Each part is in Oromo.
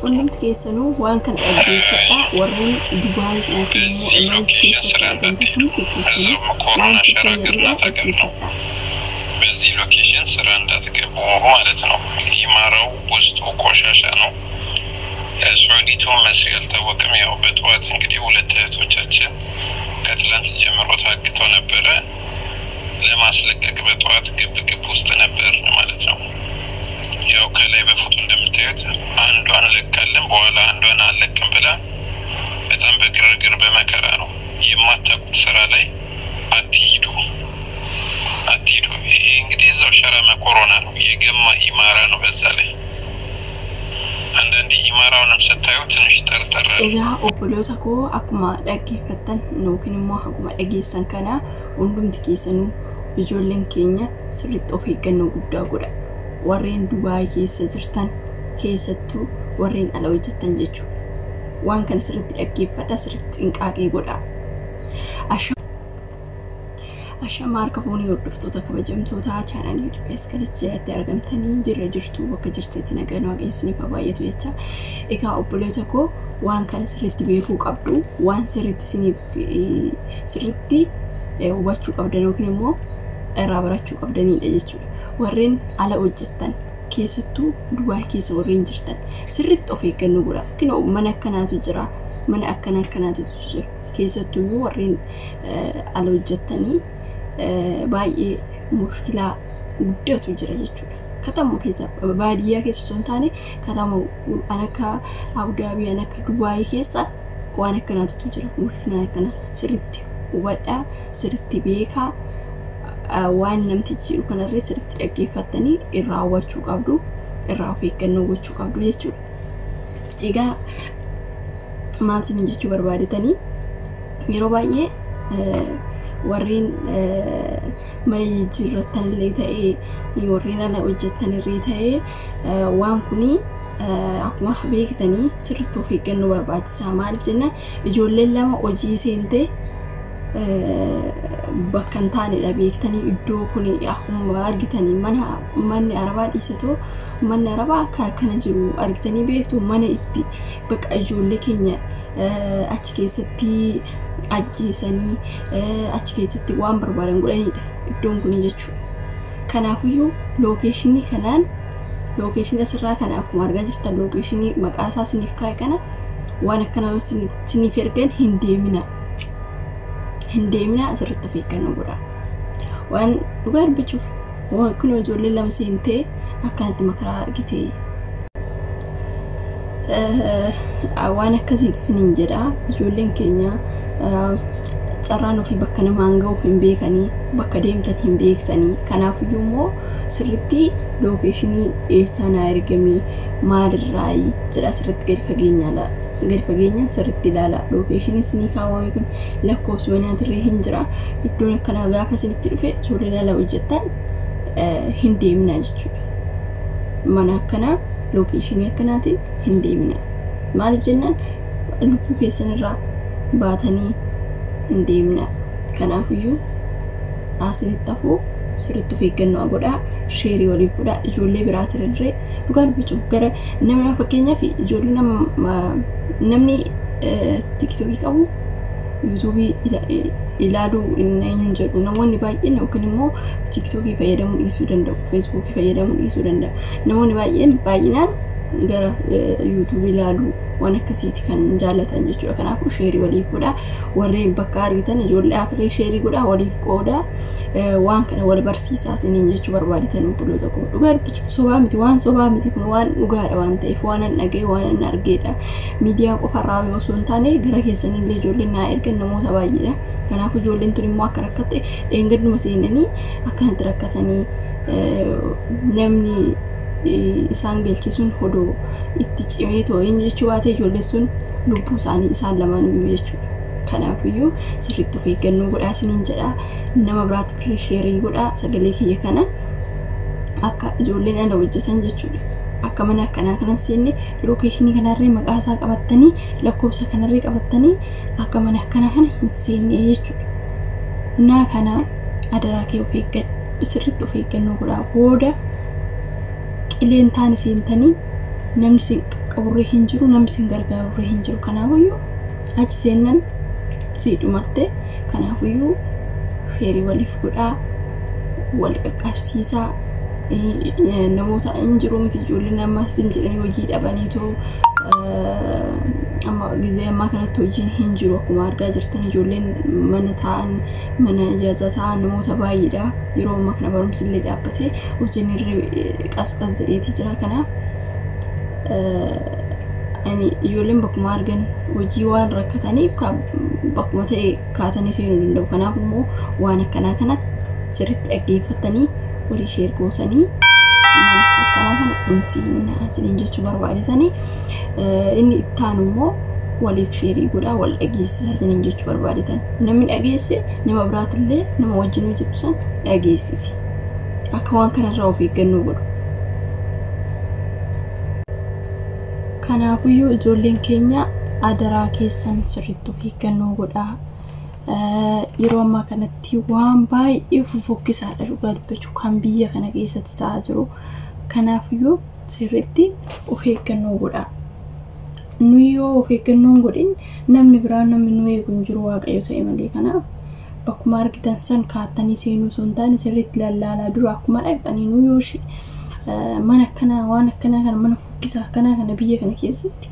Hundumti keessanuu waan kana dhaggeeffadhaa. Warreen Dubaay yookiin immoo በዚህ Emirates ሎኬሽን keessatti ስራ argamtan እንዳትሄዱ። hundumti keessanuu እዛው waan ኮሮና si ሸራ fayyadudha ግርናት ሀገር ነው። dhaggeeffadhaa. በዚህ ሎኬሽን ስራ እንዳትገቡ ማለት ነው። ኢማራው ውስጡ ቆሻሻ ነው። ሱዑዲቱ መስሪ አልታወቀም። ያው በጠዋት እንግዲህ ሁለት እህቶቻችን ከትላንት ጀምሮ ታግተው ነበረ። ለማስለቀቅ በጠዋት ግብ ግብ ውስጥ ነበር ማለት ነው። ያው ከላይ በፎቶ እንደምታዩት አንዷን ለቃለን፣ በኋላ አንዷን አለቅም ብላ በጣም በግርግር በመከራ ነው። የማታውቁት ስራ ላይ አትሂዱ አትሂዱ። ይሄ እንግዲህ እዛው ሸራ መኮሮና ነው፣ የገማ ኢማራ ነው። በዛ ላይ አንዳንዴ ኢማራውንም ስታዩ ትንሽ ጠርጠር አለ። Egaa obboloota koo, akkuma dhaggeeffattan yookiin immoo akkuma dhageessan kana, hundumti keessanuu ijoolleen keenya sirriitti of eeggannoo guddaa godha. Warreen Dubaay keessa jirtan, keessattuu warreen ala hojjettan jechuudha. Waan kana sirriitti dhaggeeffadha, sirriitti xinqaaqee godha. Ashama harka fuunii, hordoftoota kabajamtoota chaanaalii YouTube Askalich jalatti argamtanii, jirra jirtu, bakka jirtetti nagaan Waaqayyo isiniif haa baay'atu jecha. Egaa obboloota koo, waan kana sirriitti beekuu qabdu, waan sirriitti isiniif sirriitti hubachuu qabdan yookiin immoo irraa barachuu qabdanidha jechuudha. Warreen ala hojjettan, keessattuu Dubaay keessa warreen jirtan, sirriitti of eeggannoo godha. Kinoo mana akkanaatu jira, mana akkana akkanaatu jira. Keessattuu warreen ala hojjettanii baay'ee mushkilaa guddatu jira jechuudha. Katama keessa, baadiyyaa keessa osoo hin taane, katama an akka Abudaabii, an akka Dubaayii keessa waan akkanaatu jira. Mushkilaan akkana sirriitti hubadhaa, sirriitti beekaa. Waan namtichi jedhu kanarree sirriitti dhaggeeffattanii irraa hubachuu qabdu, irraa of eeggannoo gochuu qabdu jechuudha. Egaa maal isin jechuu barbaadetanii, yeroo baay'ee warreen mana jijjiirrattan illee ta'ee, warreen ala hojjettan illee ta'ee, waan kuni akkuma beektanii sirriitti of eeggannoo barbaachisaa. Maaliif jennaan, ijoolleen lama hojii seentee bakka hin taanedha beektanii. Iddoo kun akkuma argitanii mana manni arabaa dhiisatoo, manni arabaa akka akkana jiru argitanii beektu. Mana itti bakka ijoollee keenya achi keessatti ajjeesanii, achi keessatti waan barbaadan godhanidha iddoon kun jechuudha. Kanaafiyyuu lookeeshinii kanaan, lookeeshinii asirraa kana akkuma argaa jirtan, lookeeshinii maqaa isaa isiniif kaa'e kana, waan akkana isiniif ergan hin deemina. Hin deemina, asirratti of eeggannoo godhaa. Waan dhugaa dubbachuuf, kun ijoollee lama seentee akkanatti makaraa argite. Waan akkasiiti isiniin jedha. Ijoolleen keenya carraan ofii bakka namaan gahu hin beekanii, bakka deemtan hin beeksanii. Kanaafiyyuu immoo sirriitti lookeeshinii eessaa naa ergamee, maalirraayi jedha, sirriitti gadi fageenyaan, gadi fageenyaan sirriitti ilaala. Lookeeshinii isinii kaawwame kun lakkoofsi manaatirree hin jira. Iddoon akkanaa gaafa isinitti dhufe, ijoolleen ala hojjettan hin deeminaa jechuudha. Mana akkanaa lookeeshinii akkanaatiin hin deemina. Maaliif jennaan, lubbuu keessan irraa baatanii hin deemina. Kanaafiyyuu asinitti hafuu sirriitti of eeggannoo godhaa, sheerii waliif godhaa, ijoollee biraatirree. Dhugaa dubbachuuf, gara nama fakkeenyaaf ijoollee namni TikTokii qabu YouTubeii ilaaluu eenyuun jedhu, namoonni baay'een yookiin immoo TikTokii fayyadamuu dhiisuu danda'u, Facebookii fayyadamuu dhiisuu danda'u. Namoonni baay'een baay'inaan gara YouTubeii ilaaluu waan akkasiiti kan jaallatan jechuudha. Kanaafuu sheerii waliif godhaa. Warreen bakka argitan ijoollee afuree sheerii godhaa, waliif qoodaa, waan kana wal barsiisaa isiniin jechuu barbaaditan obboloota koo. Dhugaa dubbachuuf sobaa miti, waan sobaa miti kun, waan dhugaadha waan ta'eef, waan an dhaga'e, waan an argeedha. Miidiyaa qofarraa osoo hin taane, gara keessanillee ijoolleen naa ergan namoota baay'eedha. Kanaafuu ijoolleen tun immoo akka rakkatte, dheengadduma seenanii akkanatti rakkatanii, namni isaan galche sun hodoo itti cimee too eenyu jechuu baatee, ijoolleen sun lubbuu isaanii isaan lamaan iyyuu jechuudha. Kanaafiyyuu sirriitti of eeggannoo godhaa isiniin jedha. Nama biraatti sheerii godhaa sagalee kiyya kana, akka ijoolleen ala hojjetan jechuudha. Akka mana akkanaa kanan seenne, lookeeshinii kanarree maqaa isaa qabattanii, lakkoofsa kanarree qabattanii, akka mana akkanaa kana hin seenne jechuudha. Innaa kana adaraa kee of eeggadhu, sirriitti of eeggannoo godhaa. Booda qileen taane seentanii namni isin qaqqaburree hin jiru, namni isin gargaarurree hin jiru. Kanaafuyyuu achi seennan sii dhumatte. Kanaafuyyuu share waliif godhaa, wal qaqqabsiisaa. Namoota hin jiru miti, ijoolleen amma sim jedhanii hojii dhabaniitoo amma gizee ammaa kanatti hojiin hin jiru. Akkuma argaa jirtan ijoolleen mana taa'an, mana ijaazaa taa'an namoota baay'eedha. Yeroo ammaa kana barumsi illee dhaabbatee hojiin irra qasqas jedheeti jira. Kanaaf ani ijoolleen bakkuma argan hojii waan rakkataniif bakkuma ta'e kaatanii seenuu danda'u. Kanaaf immoo waan akkanaa kana sirriitti dhaggeeffatanii walii share gootanii mana akkanaa kana hin seeninaa isiniin jechuu barbaadetanii. Inni itti aanu immoo waliif share godhaa, wal dhageessisaa isiniin jechuu barbaadetan. Namni dhageesse nama biraatillee nama wajjin hojjetu san dhageessisi. Akka waan kanarraa of eeggannoo godhu. Kanaafuyyuu ijoolleen keenya adaraa keessan sirriitti of eeggannoo godhaa. Yeroo ammaa kanatti waan baay'ee fofokkisaadha dhugaa dubbachuu kan biyya kana keessatti ta'aa jiru. Kanaafiyyuu sirriitti of eeggannoo godhaa. Nuyi yoo of eeggannoo hin godhin namni biraan namni nu eegu hin jiru Waaqayyo ta'e malee. Kanaaf bakkuma argitan san kaattanii seenuu osoo hin taane sirriitti lallaalaa dura akkuma dhaqxanii nu yoo mana akkanaa waan akkanaa kana mana fokkisaa akkanaa kana biyya kana keessatti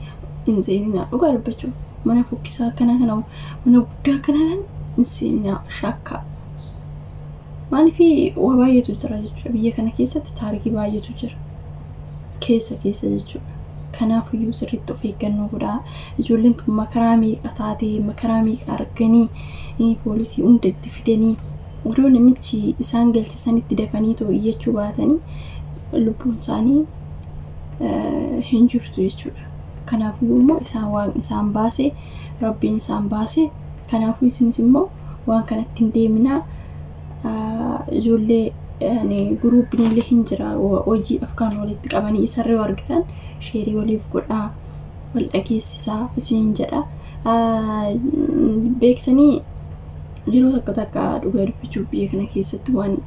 hin seeninaa dhugaa dubbachuuf. Mana fokkisaa akkanaa kana, mana guddaa akkanaa kana hin seeninaa, shakkaa. Maaliif waa baay'eetu jira jechuudha biyya kana keessatti, taarikii baay'eetu jira keessa keessa jechuudha. Kanaafiyyuu sirriitti of eeggannoo godhaa. Ijoolleen tun makaraa meeqa taatee, makaraa meeqa arganii, poolisii hunda itti fidanii odoo namichi isaan galchisanitti dafanii too iyyachuu baatanii lubbuun isaanii hin jirtu jechuudha. Kanaafuu immoo isaan waan isaan baase, Rabbiin isaan baase. Kanaafuu isinis immoo waan kanatti hin deeminaa. Ijoollee guruupiin illee hin jira hojiidhaaf kan walitti qabanii, isarra yoo argitan share waliif godhaa, wal dhageessisaa isiniin jedha. Beektanii yeroo takka takka dhugaa dubbachuuf biyya kana keessatti waan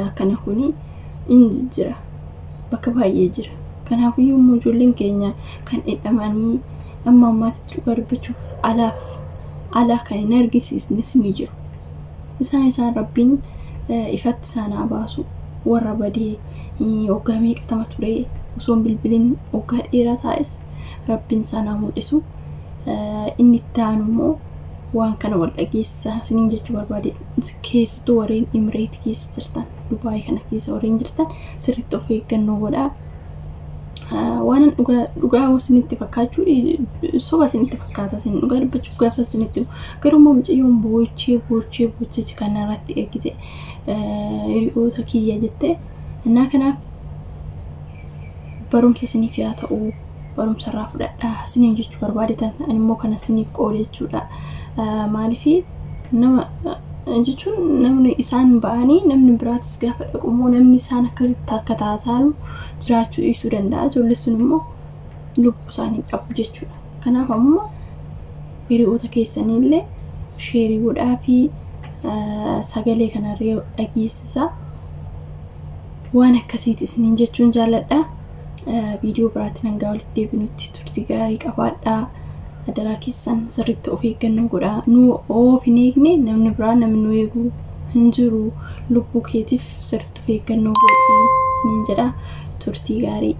akkana kuni hin jira, bakka baay'ee jira. Kanaafiyyuu immoo ijoolleen keenya kan hidhamanii amma ammaatti dhugaa dubbachuuf alaaf alaa kan hin argisiisnes ni jiru. Isaan Rabbiin ifatti isaan haa baasu. Warra badee waggaa meeqatama ture osoo hin bilbilin waggaa dheeraa taa'es Rabbiin isaan haa mul'isu. Inni itti aanu immoo waan kana wal dhageessisaa isiniin jechuu barbaade. Keessattuu warreen Imireet keessa jirtan, Dubaay kana keessa warreen jirtan sirriitti of eeggannoo godhaa. Waan dhugaa dhugaa isinitti fakkaachuu, soba isinitti fakkaata isin dhugaa dubbachuuf gaafa isinitti, garuu immoo mucayyoon boochee boochee boochee kana irratti ergite hiriyoota kiyya jette. Innaa kanaaf barumsa isiniif yaa ta'u, barumsa irraa fudhadhaa isiniin jechuu barbaadetan. Ani immoo kana isiniif qoode jechuudha. Maaliif nama jechuun namni isaan ba'anii namni biraatis gaafa dhaqu immoo namni isaan akkasitti akka taataalu jiraachuu dhiisuu danda'a. Ijoollee sun immoo lubbuu isaanii dhabu jechuudha. Kanaaf ammoo hiriyoota keessaniillee share godhaa fi sagalee kanarree dhageessisaa. Waan akkasiiti isiniin jechuun jaalladha. Viidiyoo biraatiin hanga walitti deebinutti turtii gaarii qabaadhaa. Adaraa keessan sirriitti of eeggannoo godhaa. Nu of hin eegne namni biraa namni nu eegu hin jiru. Lubbuu keetiif sirriitti of eeggannoo godhii isiniin jedha. Turtii gaarii.